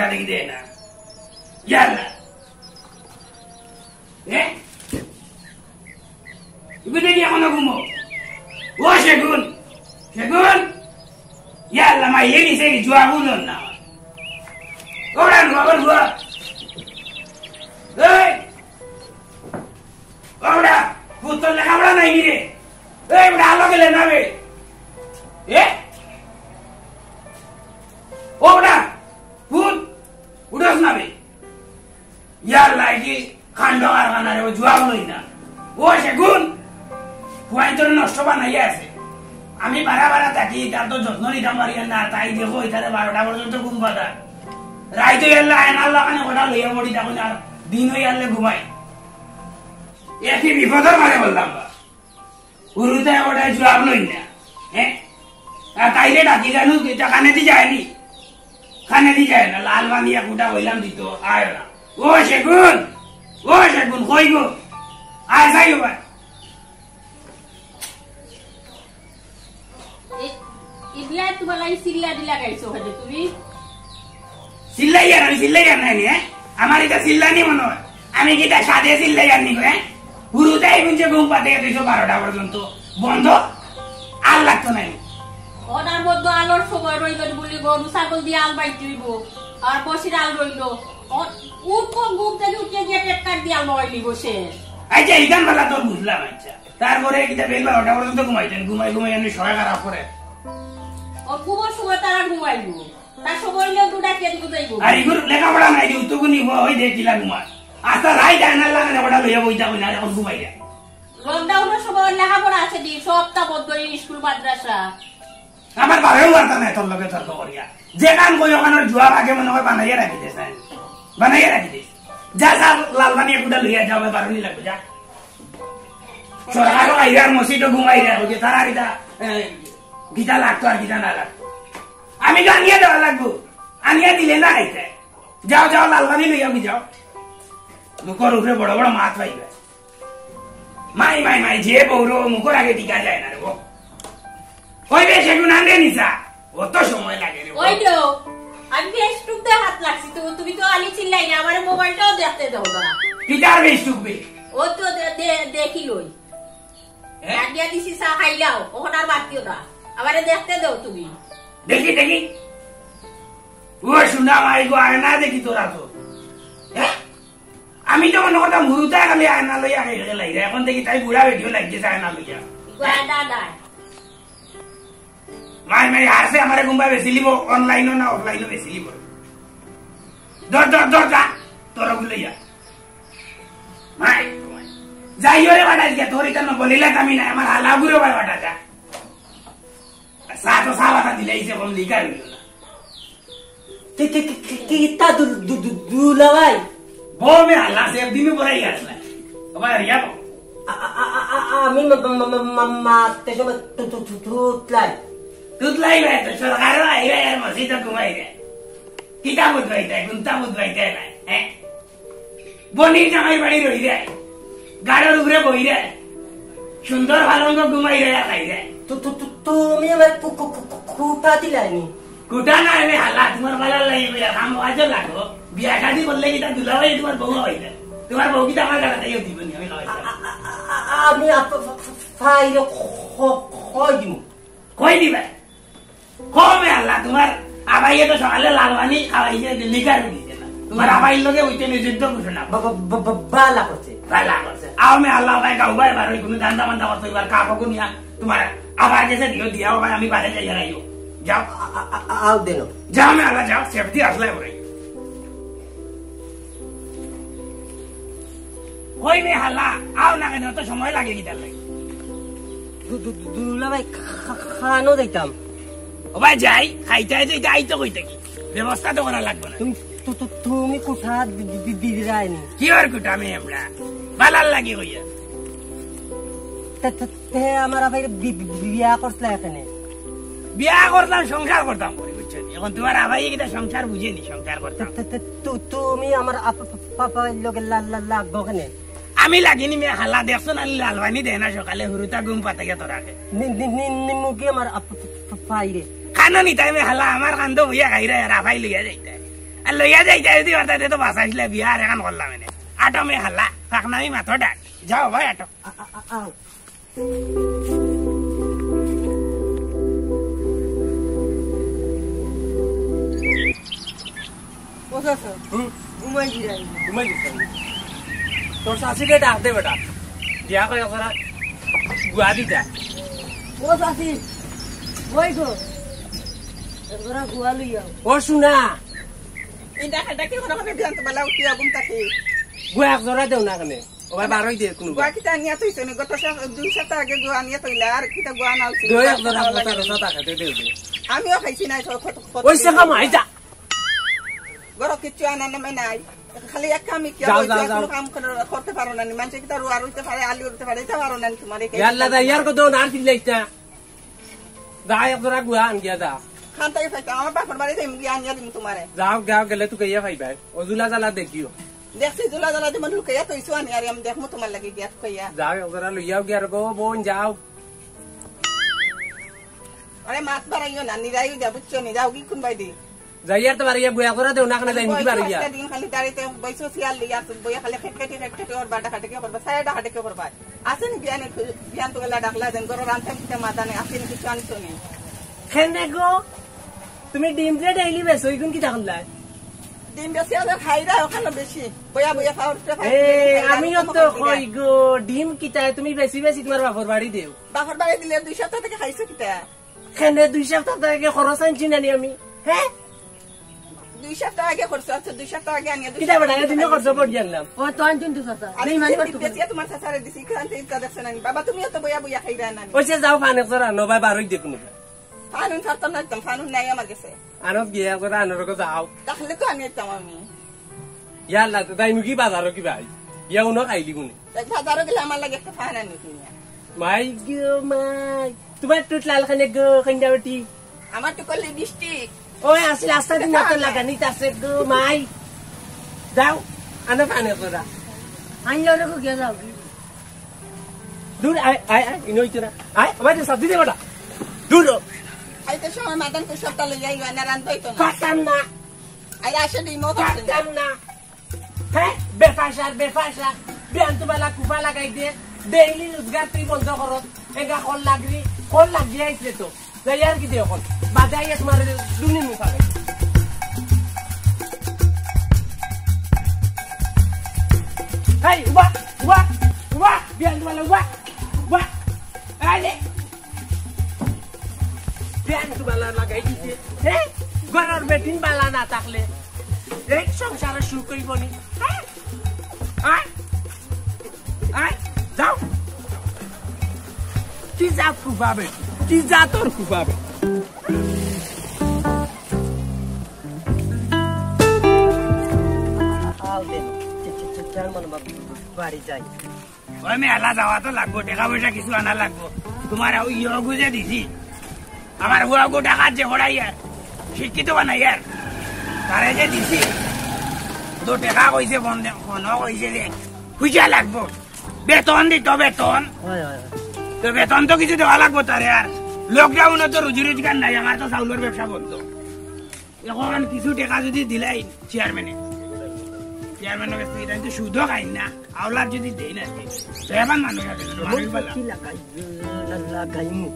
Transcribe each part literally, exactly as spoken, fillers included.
দেখি দে না। ইয়াল্লা। এ? ইগুতে কি এখনো ঘুমো? ও সেগুন। সেগুন। ইয়াল্লা, মাইয়ে নিছে কি জুয়া বুঝন না। ওরা ঘুমা, ওরা ঘুমা। এই। ওরা, পুতর লেখাপড়া নাই রে। এই, ওরা আলো গেলে না বে। এ? ওরা, পুত, উঠোস না বে। ইয়ার লাগি কাণ্ড কারখানা রে, ও জুয়াও লই না। ও সেগুন, পুয়াই তোর নষ্ট বানাইয়া আছে। আমি বারা বারা থাকি, তার তো যত্ন নিতাম পারি না। তাই দেখো, ইতারে বারোটা পর্যন্ত ঘুম পাতা। রাইত হইয়ারলে আয়নার লাখানে ওটা লইয়া পড়ি, তখন আর দিন হইয়ারলে ঘুমাই। এ কি বিপদর মাঝে বললাম বা? হুরুতায় ওটায় জুয়াব লই না। হ্যাঁ? আর তাইলে ডাকি জানো, এটা কানেদি যায়নি। কানেদি যায় না, লাল বানিয়া কুটা কইলাম দিত, আয় না। ও সেগুন, ও সেগুন, কই গো? আয় যাই ও ভাই। এ, এ বিয়াত তোমার লাগি চিল্লা দিলা গাইছো হয়তো তুমি? চিল্লাইয়ার, আমি চিল্লাইয়ার নাই নি, হ্যাঁ? আমার এটা চিল্লানি মনে হয়। আমি কিতা সাদে চিল্লাইয়ার নি, হ্যাঁ? হুরুতাই বুঝে ঘুম পাতে গেছে বারোটা পর্যন্ত। বন্ধ? আর লাগতো নাই। ওটার মধ্যে আলোর সময় রইবেন বলি গরু ছাগল দিয়ে আল বাইতে হইব। আর বসির আল রইল। ও-, উঠ কোন ঘুম থেকে উঠে গিয়ে টেটকার দিয়ে আল বাবাই নিব সে। আচ্ছা, ইখান বেলা তোর বুঝলাম, আচ্ছা। তারপরে কিতা বেলা বারোটা পর্যন্ত ঘুমাইতেন, ঘুমাই ঘুমাই এমনি শরীর খারাপ করে। ও ঘুমার সময় তারা ঘুমাইব। তার সময় হইলে দুটা কে দিকে যাইব। আর ইগুর লেখাপড়া নাই, যে উত্তর নিব, ওই দেখ কিলা ঘুমায়। আস্তা রাইত আয়নার লাগানে ওটা লইয়া বইতা কইলা, আর এখন ঘুমাই যায়। লকডাউনের সময় লেখাপড়া আছে নি, সবটা বন্ধ, এই স্কুল মাদ্রাসা। আমার বাপেও পারতা নাই তোর লগে তর্ক করিয়া। যে কাম কই ওখানে জুয়া আগে মনে হয় বানাইয়া রাখি দিস, নাই? বানাইয়া রাখি দিস। যা, যা, লাল পানি একটা লইয়া যাও, বারো নি লাগবে, যা। সরকারও আইরা, মসজিদও ঘুমাইরা, ওই যে তারা এটা, এ, গীতা লাগতো আর গীতা না লাগতো। আমি তো আনিয়া দেওয়া লাগবো। আনিয়া দিলে না খাইতে। যাও, যাও, লাল পানি লইয়া আমি যাও। মুখর উপরে বড় বড় মাত পাইবে। মাই, মাই, মাই, যে বউরো মুখর আগে টিকা যায় না রে বউ। ওই বে, সেগুন আনরে নিসা। অত সময় লাগে রে বউ। ওই তো, আমি Facebook দে হাত লাগছি তো, তুমি তো আলি চিল্লাই না, আমার মোবাইলটাও দেখতে দাও না। কিতার Facebook বে? ও তো দে-, দে-, দেখি লই। হ্যাঁ? আগে দিছি চা খাইলাও, ওখানে আর বাদ দিও না। আমারে দেখতে দাও তুমি। দেখি, দেখি। ও শোনা মাই গো, আয় না দেখি তোরা তো। হ্যাঁ? আমি তো মনে করতাম হুরুতা খালি আয়না লইয়া হেরে গেলাই রে। এখন দেখি তাই বুড়া বেটিও লাগছে আয়না লইয়া। গাদা দায়। মাই, মাই, আছে আমারে কুম্বা বেচিলিব, online-ও না offline-ও বেচিলিব। দর, দর, দর, যা। তোর ওগুলো ইয়া। মাই, মাই। যাই ওরে বাটা গিয়া, তোর এটা না বলিলে আমি না, আমার হালাগুলো বাটা যা। চা তো চা বাতা দিলে, এই যে বল, লিখা হইল না। কি, কি, কি, কি, কি, তা দু-, দু-, দু-, দুলাভাই? বউ মে আল্লাহ সে একদিনই বলাই আসলে। বাবা, রিয়া বউ। আ-, আ-, আ-, আ-, আ-, আমি মা-, মা-, মা-, মা-, মারতে সময় তু-, তু-, তু-, তুতলাই। তুতলাই ভাই, তো সরকারও আইবে আর মসজিদে ঘুমাইবে। কিতা বুঝবাইতে, গুনতা বুঝবাইতে নাই, হ্যাঁ? বনির জামাই বাড়ি রই রে, গাড়ির উপরে বই রে, সুন্দর পালঙ্গ ঘুমাই রে, খাই রে। তু-, তু-, তু-, তুমি আমার কু-, কু-, কু-, কু-, কুটা দিলাইনি। কুটা না, আমি হালা, তোমার বালা লাগি, বিয়া কাম কাজে লাগো। বিয়া শাদি করলে কিতা দুলাভাই তোমার বউ হইবে? তোমার বউ কিতা আমার গাড়া তাইও দিব নি, আমি খাওয়াই। আ-, আ-, আ-, আ-, আমি আপ-, ফ-, ফ-, ফাইরে খ-, খ-, কই দিমু। কই দিবে? কমে আল্লাহ, তোমার আবাইয়ে তো সকালে লাল পানি খাওয়াইছে, লিকার দিছে না। তোমার আবাইর লগে ওইতে নিষিদ্ধ ঘোষণা। বা-, বা-, বা-, বা-, বালা করছে। বালা করছে। আও মে আল্লাহ ভাই গাও ভাই বার ওই কোনো ধান্দা মান্দা করতে এবার কাপড় নিয়া তোমার আবার গেছে দিও, দিয়াও ভাই আমি বারে যাই হারাইও। যাও। আ-, আ-, আ-, আ-, আও দেন। যাও মে আল্লাহ যাও, সেফটি আসলে ওরে। কই মে হালা, আও না কেন, অত সময় লাগে কিতার লাগি? দু-, দু-, দু-, দুলা ভাই, খা-, খা-, খানো যাইতাম। ও ভাই যাই, খাইতে খাইতে এটা আইতো কই থাকি? ব্যবস্থা তো করা লাগবে না। তুমি, তু-, তু-, তুমি কোঠা দি-, দি-, দি-, দিরায়নি? কি আর কোঠা আমি আমরা? বালার লাগি কইয়া। তে, তে, তে আমার আবার বি-, বি-, বিয়া করছিলা এখানে? বিয়া করতাম, সংসার করতাম করি, বুঝছো নি? এখন তোমার আবাই কিতা সংসার বুঝে নি, সংসার করতাম। তে, তে, তু-, তুমি আমার আপ-, পা-, পাপার লগে লা-, লা-, লাগবো কেনে? আমি লাগিনি মে হালা, দেখছো না লালবানি দেয় না সকালে হুরুতা ঘুম পাতাইয়া তোরাকে। নি-, নি-, নি-, নিমুকি আমার আপ-, পা-, পা-, পাইরে। খানো নি তাই মে হালা, আমার কান্দো বইয়া খাইরা আর আবাই লইয়া যাইতে। আর লইয়া যাইতা যদি পারতা, তে তো বাঁচাইছিলা, বিয়া আর এখান করলাম এনে। আটো মে হালা, ফাঁকনামি মাথো ডাক। যাও ভাই, আটো। আ, আ, আ, আও। ও চাচা, হুম? ঘুমাই গিরাই। ঘুমাই গেছে। তোর শাশুড়ি ডাক দে বেটা। বিয়া করে ওরা গুয়া দিতা। ও চাচি, ওই গো, ওরা গুয়া লইয়া। ও শোনা। ইন্দা খাটা কি কোনো ভাবে বিয়ান তো বালা উঠিয়া ঘুম থাকি। গুয়া এক জোড়া দেও না কেনে? ও ভাই, বারোই দে কোনো গুয়া গুয়া। কিতা আনিয়া থইছে নি? গত সপ-, দুই সপ্তাহ আগে গুয়া আনিয়া থইলা, আর কিতা গুয়া না উঠছে? দে এক জোড়া, ভালো কথা লাগে না। রসা থাকে, দে, দে, দে। আমিও খাইছি না, সব কত, কত ওই সে দিন কাম, হইছে। আইতা। ঘরো কিচ্ছু আনা নেমে নাই। খালি এক কামই কি যাও, অইছে, যাও, কোনো যাও। কাম করে-, করতে পারো না নি। মানুষে কিতা রোয়া রইতে পারে, আলি উঠতে পারে, এটা পারো না নি তোমার এই ইয়াল্লা দা, ইয়ার কত না আর চিল্লাইছ না। যা, এক জোড়া গুয়া আন গিয়া যা। খান তাই ফাইতা, আমার বাপর বাড়ি যাইমু গিয়া আনিয়া দিমু তোমারে। যাও, যাও, গেলে তুকাইয়া পাইবায়। ও জুলা জালা দেখিও। দেখছি জুলা জালা দিমু, লুকাইয়া তো ইসু আনি, আর আমি দেখমু তোমার লাগি গিয়া তুকাইয়া। যাও, এক জোড়া লইয়াও গিয়া রে গো, বোন, যাও। আরে মাত বাড়াইও না, নিরাইও যা, বুঝছো নি? যাও কি কোন বাইদি? যাইয়ার তো বাড়িয়া গুয়া করে দেও না, কেনে যাইমু কি বাড়িয়া? আজকে দিন খালি দাঁড়িয়ে বইছো, শিয়াল লইয়া বইয়া খালি খেটখেটি, খেটখেটি ওর বাটা খাটে কি করবা? সাইডা খাটে কি করবা? আসেন বিয়ানে, বিয়ান তো গেলা ডাকলা দেন, গরো রান্তা কিতা মাথা নেই, আসেন কিছু আনছো নি। খেনে গো, তুমি ডিম যে ডেইলি বেচো, ওইগুন কিতা করলায়? ডিম বেশি আছে, খাইরা ওখানে বেশি। বইয়া বইয়া খাওয়ার উপরে খাই, এই, খাইরা আমিও ওখানে তো খাইরা। কই গো, ডিম কিতায় তুমি বেশি বেশি তোমার বাপর বাড়ি দেও? বাপর বাড়ি দিলে দুই সপ্তাহ থেকে খাইছো কিতা? খেনে দুই সপ্তাহ আগে খরচ আনছি না নি আমি? হ্যাঁ? দুই সপ্তাহ আগে খরচ আছে, দুই সপ্তাহ আগে আনিয়া দুই কিতা বেটা, সপ্তাহ এদিনও আগে খরচ পড়ি আনলাম। ও তো আনছুন তো চাচা। আর নেই মানে দুই তো বেশি তোমার চাচারে দিছি, ইখান থেকে ইচ্ছা দেখছে না নি? বাবা, তুমিও তো বইয়া বইয়া খাইরা না নি? ওই যে যাও, ফানে করা, নবায় বারোই দেখুন। ফানুন ছাড়তাম না, একদম ফানুন নাই আমার গেছে। আরো গিয়া করা, আনোর গো যাও। তাহলে তো আনি একদম আমি। ইয়াল্লা, তো তাই মুখি বাজারও কি ভাই? ইয়া উনো খাইলি কোনে? এক বাজারও গেলে আমার লাগে একটা ফান আনি তুমি। মাই গো মাই, তোমার টুট লাল খানে গো, কইন্ডা বেটি। আমার তো করলে বৃষ্টি। ওই আসলে আস্তা দিন মতো লাগানি তাসে গো মাই। যাও, আনো ফানে করা। আনলো রে গো, গিয়া যাও। দূর, আয়, আয়, আয়, ইনো হইতো না। আয়, আমার তো সব দিতে বেটা। দূর হ। আইতে সময় মাদান তো সবটা লইয়া আইও, না রান্ধ হইতো না। পারতাম না। আরে আসে ডিমও পারছে না। পারতাম না। হ্যাঁ, বেফাসা, বেফাসা। বিয়ান তো বালা কুফা লাগাই দে। ডেইলি রোজগার তুই বন্ধ করস। এগা কল লাগরি, কল লাগিয়ে আইছে তো। যাই আর কি দে এখন। বাদে আইয়া তোমার দুনি মুখা। হেই, উবা, উবা, উবা। বিয়ান তো বালা, উবা, উবা। আরে। বিয়ান তো বালা লাগাই দিছে। হ্যাঁ? ঘরর বেটিন বালা না থাকলে এই সংসারে সুখ হইব নি। হ্যাঁ? আয়, আয়, যাও। কি জাত কুফা বেটি? কি জাতর কুফা বেটি? আল দে। চে, চে, চে, চে, মানে বাপ, বাড়ি যাই। ওই মেলা যাওয়া তো লাগবো, টেকা পয়সা কিছু আনা লাগবো। তোমার ওই ইয়গু যে দিছি, আমার হুয়াগু ঢাকাত যে পড়াইয়ার, শিক্ষিত বানাইয়ার, তারে যে দিছি, তো টেকা কইছে বন্ধে, মনো কইছে যে পয়সা লাগবো, বেতন দিত বেতন। হয়, হয়, হয়। তো বেতন তো কিছু দেওয়া লাগবো তারে। আর লকডাউনে তো রুজি রোজগার নাই, আমার তো চাউলর ব্যবসা বন্ধ। এখন কিছু টেকা যদি দিলাই চেয়ারম্যানে, চেয়ারম্যানের কাছে এটা কিন্তু সুদও খাই না, আওলাদ যদি দেই না, তো এবার মানুষ আছে, মানুষ বলা। কি লাগাই, লাগাইমু।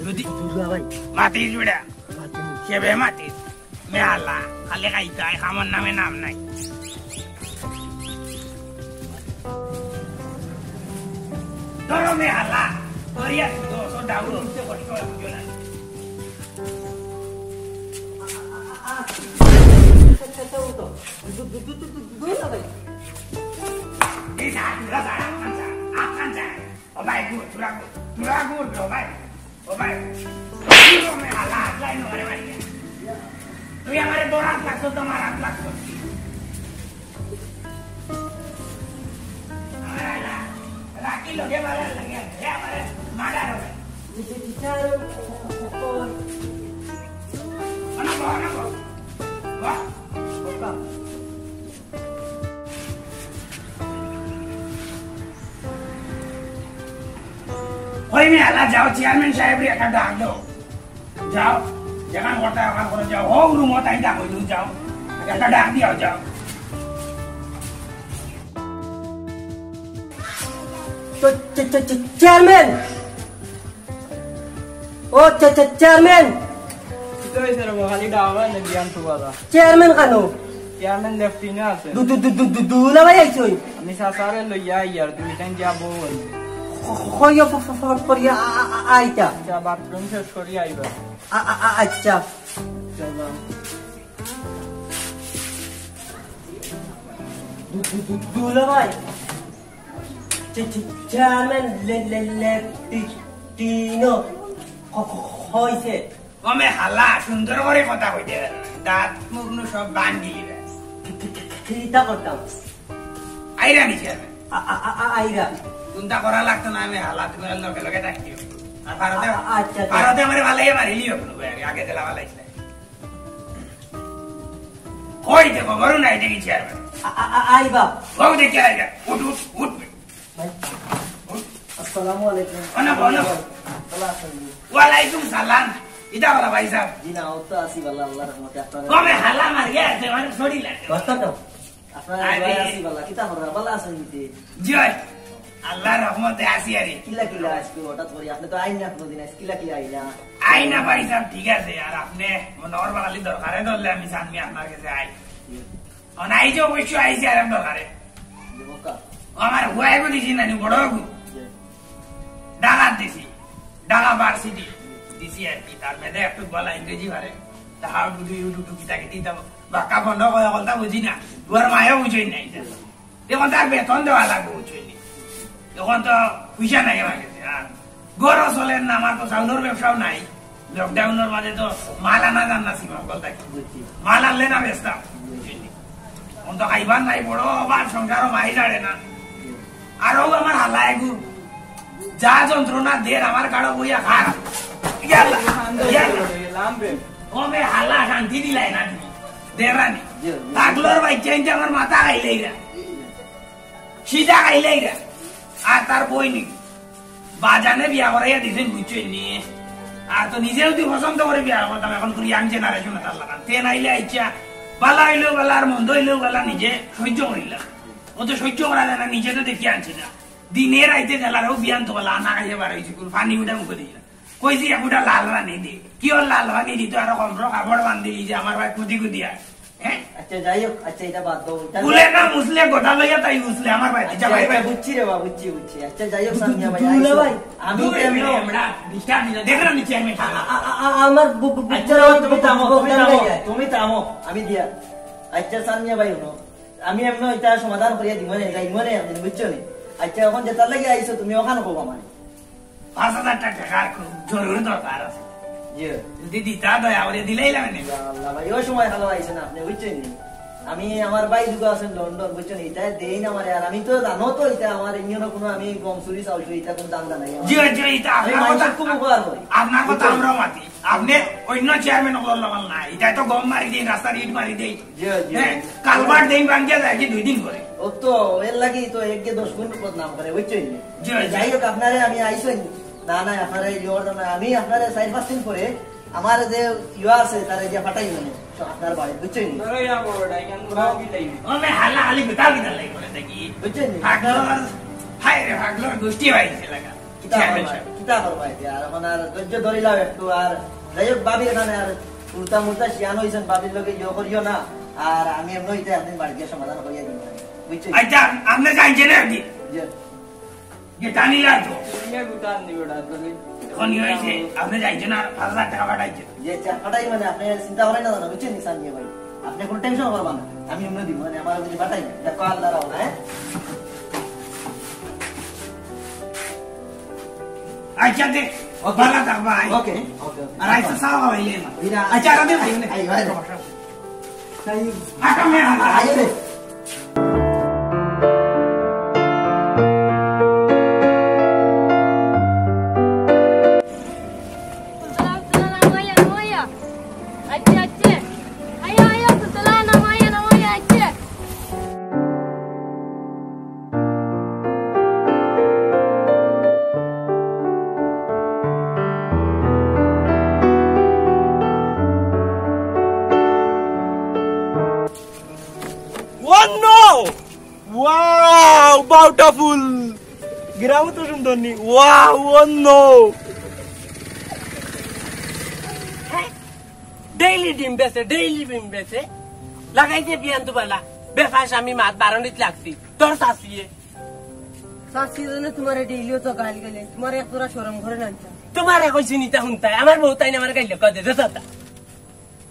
যদি দুর্গা ভাই। মাতিস বেটা, মাতিমু। সে বে মাতিস। মে আল্লাহ, খালি খাইতায়, খামর নামে নাম নাই। ধরো মে আল্লাহ, তোরিয়া সুদো, সো ডাউন উঠতে কষ্ট হয়, বুঝো না। ও ভাই, গুড, তোরা গুড, তোরা গুড, ও ভাই, ও ভাই। তুই আমারে বড় হাত লাগছো, তোমার হাত লাগছো। আমার আল্লাহ, রাখি লগে মারার লাগে, এ আমারে মারার হবে। অনা বহ, অনা বহ। বহ। ওই মেয়ে, আল্লাহ যাও, চেয়ারম্যান সাহেবরে একটা ডাক দাও। যাও, যেখান করতে হয়, ওখান করে যাও। হো, রুমো তাই ডাক হইল, যাও। একটা ডাক দিয়া যাও। তো, চে-, চে-, চে-, চেয়ারম্যান! ও, চে-, চে-, চেয়ারম্যান! কিতা অইছে রে বা? খালি ডাক অয় না, বিয়ান তো বালা। চেয়ারম্যান কেনে? চেয়ারম্যান লেফটিনে আছে। দু-, দু-, দু-, দু-, দু-, দুলাভাই আইছইন? আমি চাচারে লইয়া আইয়ার, তুমি তাইন যাবো। খ-, খ-, খইয়া ফ-, ফ-, ফ-, করিয়া আ-, আ-, আ-, আইতা। আচ্ছা, বাথরুম শেষ করি আইবা। আ-, আ-, আ-, আচ্ছা। চলো। দু-, দু-, দু-, দুলাভাই। চে-, চে-, চেয়ারম্যান লে-, লে-, লেফটিনো। খ-, খ-, খ-, কইছে। ও মে হালা, সুন্দর করি কথা কইতে পারে না। দাঁত মুখ নু সব বান দিলি রে। কি-, কি-, কি-, কি-, কিতা করতাম? আইরা নি চেয়ারম্যান? আ-, আ-, আ-, আ-, আইরা। কুন্তা করা লাগতো না, আমি হালা, তুমি আর লগে লগে ডাক দিও। আর ভারতে, আ-, আ-, আচ্ছা, আচ্ছা। ভারতে আমারে ভালাই মারিলিও কোনো ভাই, আগে দিলা ভালাই। কই দেখো, বড় নাই দেখি চেয়ারম্যান। আ-, আ-, আ-, আইবা। বউ দেখি আইবা। উঠ, উঠ, উঠ। ভাই, আসসালামু আলাইকুম। অনা, অনা। ভালা আছইন নি? ওয়ালাইকুম সালাম। ইতা বালা ভাই সাহেব। জি না, অউ তো আছি বালা, আল্লাহর রহমতে। আপনারা কবে হালা মারিয়া আছে, আমার শরীর লাগে। দোস্ত তো। আপনারা আরে। ভালা আছি বালা, কিতা খবর? ভালা আছইন নি? জি ভাই। আল্লাহর রহমতে আছি আরে। কিলা কিলা আজকে হঠাৎ করি? আপনি তো আইন না কোনোদিন, আজ কিলা কিলা আইলা? আইন না ভাই সাহেব, ঠিক আছে। আর আপনি মনে করবা খালি দরকারে ধরলে আমি সামনে আপনার কাছে আই। অন আইজ অবশ্য আইছি আর এক দরকারে। জি, বক্কা। ও আমার হুয়াইগু দিছি নানি, বড়গু। জি। ঢাকাত দিছি। ঢাকা ভার্সিটি। দিছি আর কি। তার মেয়েদের একটু বলা ইংরেজি পারে। তা how do you do, কিতা কিতা দিতাম। বাক্কা বন্ধ করে বলতা বুঝি না। হুয়ার মায়ও বুঝই নাই। এখন তার বেতন দেওয়া লাগবো, বুঝছইন নি? এখন তো পয়সা নাই আমার কাছে। আর ঘরও চলের না, আমার তো চাউলর ব্যবসাও নাই। লকডাউনর মাঝে তো মাল আনা যার না, শ্রীমঙ্গল থাকি। বুঝছি। মাল আনলে না বেচতাম, বুঝছইন নি? এখন তো খাইবার নাই, বড় অভাব, সংসারও মাই ছাড়ে না। আর ও আমার হালা এগু, যা যন্ত্রণা দের আমার গাড়ো বইয়া খার। ইয়াল্লা, ইয়াল্লা। ও মে হালা শান্তি দিলাই না তুমি। দেরানি। জি, জি। পাগলর বাচ্চা ইনতে আমার মাথা খাইলেইরা। সিধা খাইলেইরা। আর তার বই নি। বাজানে বিয়া করাইয়া দিছইন, বুঝছইন নি? আর তো নিজেও তুই পছন্দ করে বিয়া করতাম, এখন তুই ইয়াং জেনারেশন তার লাগান। তে নাইলে আইচ্ছা, বালা অইলেও বালা আর মন্দ অইলেও বালা নিজে সহ্য করিলাম। ও তো সহ্য করা যায় না, নিজে তো দেখি আনছি না। দিনে রাইতে জ্বালার ও বিয়ান তো বালা, না খাইয়া বার অইছি, কুল পানি উঠা মুখে দিলাম। কইছি, "এক ফুটা লাল পানি দি।" কি ওর লাল পানি দিত, আরো কম কাপড় বান্ধিলি যে আমার ভাই কুদি কুদি আর। হ্যাঁ? আচ্ছা, যাই হোক, আচ্ছা, এটা বাদ দাও। এটা বুলে না মুসলে, গোটা লইয়া তাই মুসলে আমার ভাই। আচ্ছা, আচ্ছা, ভাই, আচ্ছা, ভাই। বুঝছি রে বাবা, বুঝছি, বুঝছি। আচ্ছা, যাই হোক, দু-, দু-, সামিয়া ভাই, দু-, আইসো। দুলা ভাই। আমি দূরে কেমন? বেড়ে, আমরা ডিস্টার্ব দিলে। দেখো না নিচে আমি। আ-, আ-, আ-, আ-, আমার বু-, বু-, আচ্ছা, বুঝছো না, তুমি থামো, তুমি থামো, তুমি থামো। আমি দিয়া। আচ্ছা, সামিয়া ভাই, হুনো। আমি এমনে এটা সমাধান করিয়া দিব নে, যাইব নে, আপনি বুঝছো নি? আচ্ছা, এখন যেটার লাগি আইসো, তুমি ওখানে কও আমারে। পাঁচ হাজার টেকা খুব জরুরি দরকার আছে। জি। যদি দিতা, দয়া করে দিলাইলাম নে। ইয়া আল্লাহ ভাই, ওই সময় ভালো আইছেন আপনি, বুঝছেন নি? আমি, আমার ভাই দুগু আছেন লন্ডন, বুঝছেন নি? এটা দেই না আমারে, আর আমি তো জানো তো এটা আমার ইউনিয়নে কোনো আমি গম চুরি, চাউল চুরি, এটা কোনো ধান্দা নাই আমার। জি, জি, এটা আমি আপনার কথা, মানুষের খুব উপকার করি। আপনার কথা বুঝছেন? আমরাও মাতি। আপনি অন্য চেয়ারম্যান অকলর লাখান না, এটা তো গম মারি দেই, রাস্তার ইট মারি দেই। জি, জি। হ্যাঁ, কালভার্ট দেই ভাঙ্গিয়া যায় কি দুই দিন করে। ও তো, এর লাগি তো একে দশ গুণ বদনাম করে, বুঝছেন নি? জি, জি। যাই হোক, আপনারে আমি আইসেন। না, না, আপনারে ইয়ে করতাম না। আমি আপনারে চার পাঁচ দিন পরে আমার যে ইয়ে আছে, তারে যে ফাটাই মানে, তো আপনার বাড়ি, বুঝছেন নি? ধরো ইয়া বড় ডাইগান গুলা কি তাই? ও, মে হালা হালি বিতা বিতা লাই করে দেখি। বুঝছেন নি? ফাগলর, হায় রে, ফাগলর গোষ্ঠী হইছে লাগা। কিতা চেয়ারম্যান করবা? সাহেব। কিতা করবা এটা? আর এখন আর ধৈর্য ধরিলাও একটু, আর যাই হোক, ভাবির এখানে আর উল্টা মুল্টা শিয়ান হইছেন, ভাবির লগে ইয়ে করিও না। আর আমি এমন হইতে একদিন বাড়ি গিয়ে সমাধান করিয়া দিব, বুঝছো? আচ্ছা, আপনি জানছেন আর কি? যে যে টানি লাগতো। তুমি আর উতার নিবে ওটা, তাহলে এখন ইয়ে হইছে, আপনি জানছেন আর পাঁচ হাজার টাকা পাঠাইছেন। যে চা পাঠাই মানে আপনি চিন্তা করেন না, বুঝছেন নি, সামিয়া ভাই? আপনি কোনো টেনশন করবেন না, আমি এমনি দিব, মানে আমার যদি পাঠাই, দেখো আল্লাহ রাখো, হ্যাঁ? আচ্ছা, দে। ওকে। ভালো থাকবা, আয়। ওকে, ওকে, ওকে। আর আইসা সালাম আলাইকুম। আচ্ছা, আর আমি ভাই, ভাই, ভাই। আচ্ছা, আমি আইসা। আইসা। আচ্ছা, আচ্ছা। আইও, আইও, সুতলা, নামো, আইও, নামো, আইও, আইচ্ছা। No! Wow, বাউটা ফুল। গ্রামও তো সুন্দর নি। Wow, অন্য। ডেইলি ডিম বেচে, ডেইলি ডিম বেচে। লাগাইছে বিয়ান তো বালা। বেফাস আমি মাত বারনিত লাগছি। তোর শাশিয়ে। শাশি জানে তোমার ডেইলিও তো গাইল গেলে। তোমার এক জোড়া শরম করে না। তোমার এখন চিনিতা হুনতায়। আমার বউ তাই না আমার গাইল কদে, দে দাদা।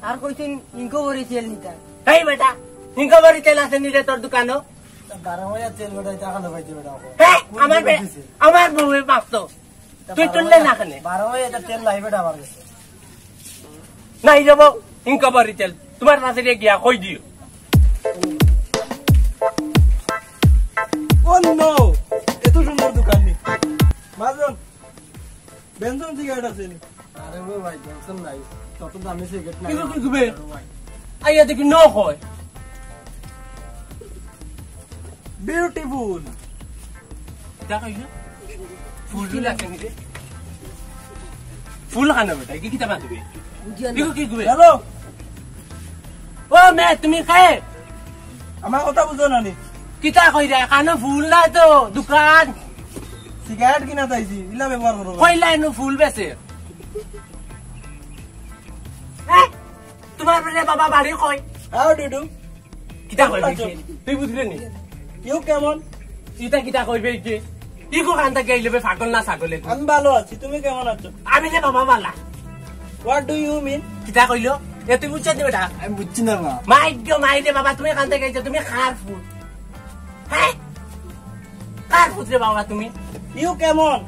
আর কইছেন ইনকো বড়ি তেল নিতা। এই বেটা, ইনকো বড়ি তেল আছে নি রে তোর দোকানো? বারো মাইয়া তেল বেটা, এটা খালো পাইছে বেটা। হ্যাঁ, আমার বে-, আমার বউয়ে মাখতো। তুই তুললে না কেনে? বারো মাইয়া এটা তেল নাই বেটা আমার কাছে। নাই যাবো, ইনকো বড়ি তেল। তোমার কাছে গিয়া কই দিও। Oh no, এত সুন্দর দোকান নি। মাজন, বেনসন সিগারেট আছে নি? আরে ও ভাই, বেনসন নাই। তত দামি সিগারেট নাই। কি গো, কি গো বে? আরে ভাই। আইয়া দেখি ন কয়। Beautiful। দেখা হইছে? ফুল টুল আছে নি রে? ফুল খানা বেটা, কি কিতা মাতবে? বুঝিয়া না। কি গো, কি গো বে? হ্যালো। ও মে, তুমি কে? আমার কথা বুঝো না নি? কিতা কইরা? কানো ফুল নাই তো, দোকান। সিগারেট কিনা চাইছি, ইলা ব্যবহার করো। কইলা এনো ফুল বেচে। হ্যাঁ? তোমার রে বাবা বাড়ি কই? How do you do? কিতা কই বেটি? তুই বুঝলে নি? You কেমন? ইটা কিতা কইবে কি? ইগো কান্তা গেইলে বে পাগল না ছাগলে? আমি ভালো আছি, তুমি কেমন আছো? আমি রে বাবা বালা। What do you mean? কিতা কইলো? এ তুই বুঝছস নি বেটা? আমি বুঝছি না মা। মাই গো মাই রে বাবা, তুমি কান্তা গেইছো, তুমি কার ফুট? হ্যাঁ? কার ফুট রে বাবা তুমি? You কেমন?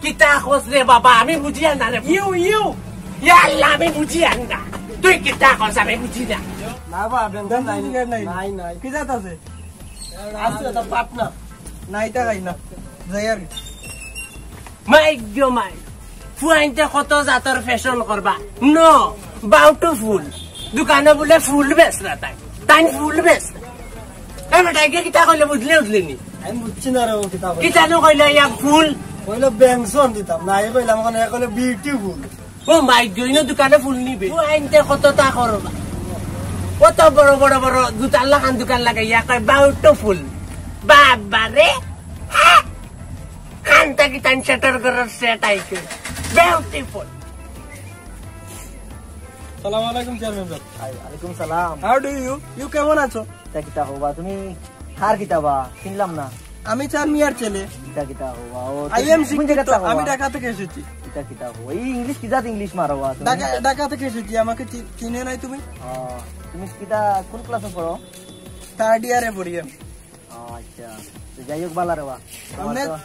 কিতা কস রে বাবা, আমি বুঝি আর না রে। You, you। ইয়া আল্লাহ, আমি বুঝি আর না। তুই কিতা কস, আমি বুঝি না। না বাবা, বেনসন নাই। নাই, নাই। কি জাত আছে? আছে, এটা পাটনা। না, এটা খাই না। যাই আর কি। মাই গো মাই, ফুয়াইন্তে কত জাতর ফ্যাশন করবা। No, বাউটু ফুল। দোকানো বুলে ফুল বেচরা তাই। তাই ফুল বেচরা। এ বেটা, একে কিতা কইলে বুঝলে উঠলে নি? আমি বুঝছি না রে, ও কিতা কইলে। কিতা নু কইলে ইয়া ফুল? কইলো বেনসন দিতাম। না, এ কইলাম, এখন এ কইলো বিউটিফুল। ও মাই গো, ইনো দোকানো ফুল নিবে। ফুয়াইন্তে কততা করবা। কত বড় বড় বড় জুতার লাখান দোকান লাগাইয়া কয় বাউটু ফুল। বাবা রে। হ্যাঁ? কান্তা কি তান সেটার ঘরের সেট আইছে। Beautiful। সালাম আলাইকুম চেয়ারম্যান সাহেব। ওয়ালাইকুম সালাম। How do you? You কেমন আছো? তা কিতা হবা? তুমি কার কিতা বা? চিনলাম না। আমি চার মিয়ার ছেলে। কিতা কিতা হবা? ও, I am শিক্ষিত, কোন জায়গার থাকো আমি বা? ঢাকা থেকে এসেছি। কিতা কিতা হবা? এই ইংলিশ কি জাত ইংলিশ মারো বা তুমি? ঢাকা, ঢাকা থেকে এসেছি, আমাকে চি-, চিনে নাই তুমি? ও, তুমি কিতা কোন ক্লাসে পড়ো? থার্ড ইয়ারে পড়ি আমি। ও, আচ্ছা। তো যাই হোক, বালা রে বা। আমরা তো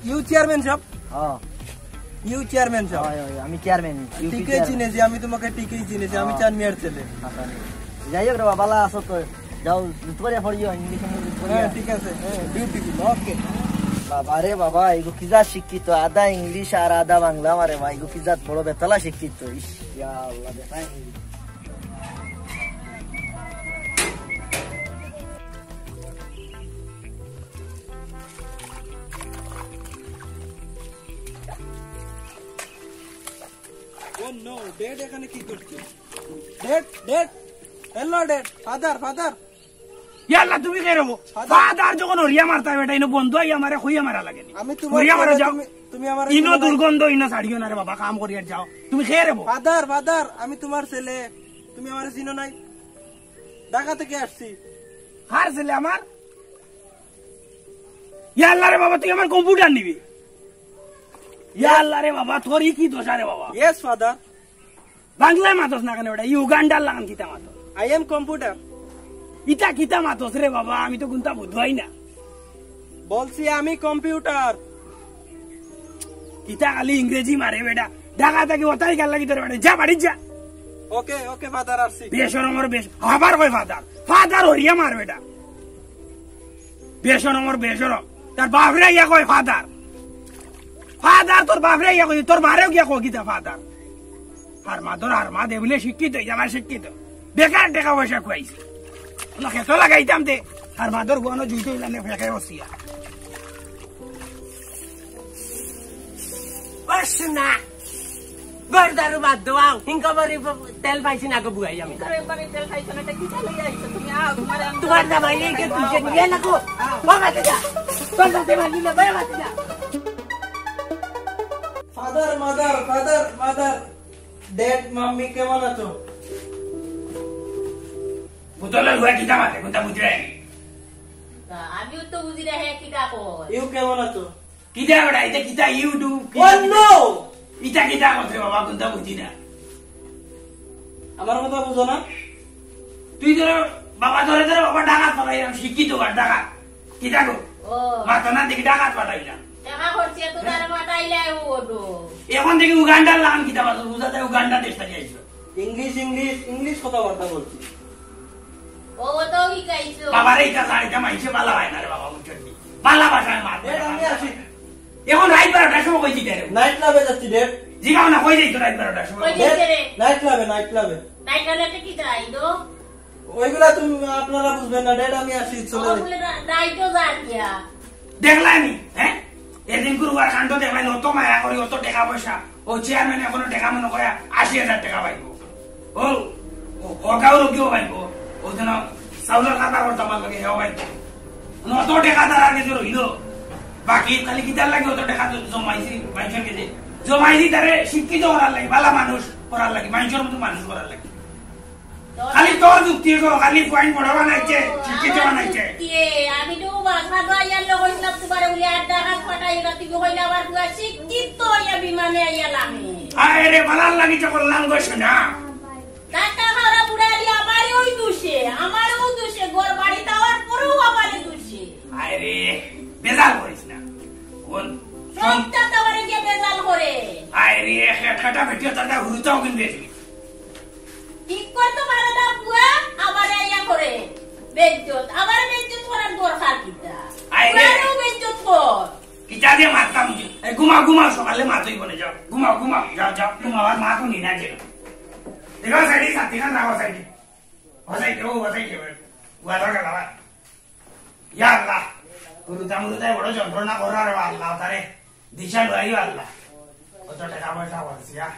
ইউ চেয়ারম্যান সাহেব? হ্যাঁ। ইউ চেয়ারম্যান সাহেব? হয়, হয়, আমি চেয়ারম্যান, ইউ ঠিকই চেয়ারম্যান। চিনেছি, আমি তোমাকে ঠিকই চিনেছি, আমি হ্যাঁ। চার মিয়ার ছেলে। আচ্ছা। যাই হোক রে বা, বালা আছো তো? যাও, জুত করিয়া পড়িও, ইংলিশ, ইংলিশ জুত করিয়া। হ্যাঁ, ঠিক আছে। হ্যাঁ, বিউটিফুল, ওকে। বাবা রে বাবা, এগো কি জাত শিক্ষিত, আধা ইংলিশ আর আধা বাংলা মারে বা, এগো কি জাত বড় বেতালা শিক্ষিত। ইস, ইয়া আল্লাহ, দেখা Oh no, ড্যাড এখানে কি করছে? Dad, dad, hello dad, father, father. ইয়াল্লা, তুমি কে রে বা? ফাদার। ফাদার যখন হরিয়া মারতা বেটা, ইনো বন্ধু আইয়া মারে, কইয়া মারা লাগে নি। আমি তোমার হরিয়া মারা ছেলে, যাও। তুমি, তুমি আমার ইনো ছেলে নাই। দুর্গন্ধ, ইনো ছাড়িও না রে বাবা, কাম করিয়া যাও। তুমি কে রে বা? ফাদার, ফাদার, আমি তোমার ছেলে, তুমি আমার চিনো নাই? ঢাকা থেকে আসছি। কার ছেলে আমার? ইয়াল্লা রে বাবা, তুই আমার কম্পিউটার নিবি? ইয়াল্লা রে বাবা, তোর ই কি দশা রে বাবা? Yes, father. বাংলায় মাতস না কেনে বেটা? ইউগান্ডার লাখান কিতা মাতস? I am computer। ইতা কিতা মাতস রে বাবা? আমি তো কুন্তা বুঝবাই না। বলছি আমি কম্পিউটার। কিতা খালি ইংরেজি মারে বেটা? ঢাকা থাকি ওতাই গেল লাগি তোর বেটা। যা বাড়ি যা। ওকে, ওকে, ফাদার আসছি। বেশরমর বেশ-, আবার কয় ফাদার। ফাদার হরিয়া মার বেটা। বেশরমর বেশরম। তার বাপরে ইয়া কয় ফাদার। ফাদার তোর বাপরে ইয়া কয়, তোর মারেও গিয়া কয় কিতা ফাদার। হারমাদর হারমাদে বুলে শিক্ষিত, ইয়া আমার শিক্ষিত। বেকার টেকা পয়সা খুয়াইছে। না খেতো লাগাইতাম দে। হারমাদর গুয়ানো জুইতে ইলানে ফেকে বসিয়া। বস না। ঘর ঝাড়ু বাদ দেওয়াও, হিংকা বাড়ি তেল পাইছি না গো বুয়াই আমি। ঘরে বাড়ি তেল খাইছো না, এটা কিতা লইয়া আইছো তুমি? আও, তোমার আমি তোমার জামাই নেই কে তুই যে নিয়ে লাগো। ও বাতিজা, তোর সাথে মানি না, ভাই বাতিজা। Father, mother, father, mother, dad, mummy কেমন আছো? বুতলের হুয়া কিতা মাতে, কোনটা বুঝি রায়? আমিও তো বুঝি না, হে কিতা কয়। ইউ কেমন আছো? কিতা বেটা, ইটা কিতা YouTube? ও নো! ইটা কিতা করছে বাবা, কোনটা বুঝি না। আমার কথা বুঝো না? তুই ধরো, বাবা ধরে ধরে, বাবা ডাকাত পাঠাইলাম, শিক্ষিত আর ডাকাত। কিতা গো? ও। মাথা না দেখি ডাকাত পাঠাইলাম। দেখা করছে তো তারা পাঠাইলে ও ওঠো। এখন দেখি উগান্ডার লাম কিতা বাজো, বুঝা যায় উগান্ডা দেশ থাকি আইছো। ইংলিশ, ইংলিশ, ইংলিশ কথাবার্তা বলছি। ও তো কি কইছো? বাবারে, ইটা যা, ইটা মাইনষে বালা পায় না রে বাবা, বুঝছস নি? বালা ভাষায় মাত। ড্যাড, আমি আসি। এখন রাইত বারোটার সময় কই যাইতে রে? নাইট ক্লাবে যাচ্ছি, ড্যাড। জি বাবা, না, কই যাইতো রাইত বারোটার সময়? কই যাইতে রে? নাইট ক্লাবে, নাইট ক্লাবে। নাইট ক্লাবে একটা কি যাই গো? ওইগুলা তুমি, আপনারা বুঝবেন না, ড্যাড, আমি আসি, চলে যাই। ওগুলো না-, নাইটও যা গিয়া। দেখলায়নি, হ্যাঁ? এদিন গুরুবার কাণ্ড দেখলায়নি, অত মায়া করি, অত টেকা পয়সা। ও চেয়ারম্যান এখনো টেকা মনে করে আশি হাজার টেকা পাইবো। ও, ও, ও গাঁও রোগীও পাইবো। ও যেন চাউলর কাতা করতে আমার লাগে, হেও পাইবো। মানে অত টেকা তার আগে যে রইল। বাকি খালি কিতার লাগে অত টেকা তো জমাইছি, মাইনষর কাছে। জমাইছি তারে শিক্ষিত করার লাগি, বালা মানুষ করার লাগি, মাইনষর মতো মানুষ করার লাগি। খালি তোর যুক্তি গো, খালি পয়েন্ট বড় বানাইছে, শিক্ষিত বানাইছে। যুক্তি, আমি তো বাসা তো আইয়ার লোক হইছিলাম তোমার বলে আর ডাকাত পাঠাই না, তুমি কইলে আবার পুরা শিক্ষিত হইয়া বিমানে আইয়ালাম। আয় রে, বালার লাগি তো করলাম গো সোনা। কাটা খাওয়া বুড়ালি আমারই ওই দোষে, আমারও দোষে, ঘর বাড়ি তাওয়ার পরেও আমারই দোষে। আয় রে, বেজাল করিস না। কোন সবটা তাওয়ারে গিয়ে বেজাল করে। আয় রে, এক কাটা বেটিও তার হুরুতাও কিনবে। ঠিক করতে পারে না বুয়া, আবার ইয়া করে। বেইজ্জত, আবার বেইজ্জত করার দরকার কিতা? আয় রে। বুয়ারেও বেইজ্জত কর। কিতা দিয়ে মারতাম যে? এই ঘুমাও, ঘুমাও, সকালে মাত হইব না, যাও। ঘুমাও, ঘুমাও, যাও, যাও, ঘুমাও, আর মাত হুনি না যে। দেখো, সাইডে, সাথে খান রাখো, সাইডে। ও সাইডে, ও সাইডে, ও সাইডে, ও সাইডে। ইয়া আল্লাহ, হুরুতা মুরুতায় বড় যন্ত্রণা কররা রে আল্লাহ, তারে দিশা লইও আল্লাহ। কত টেকা পয়সা করছি, হ্যাঁ?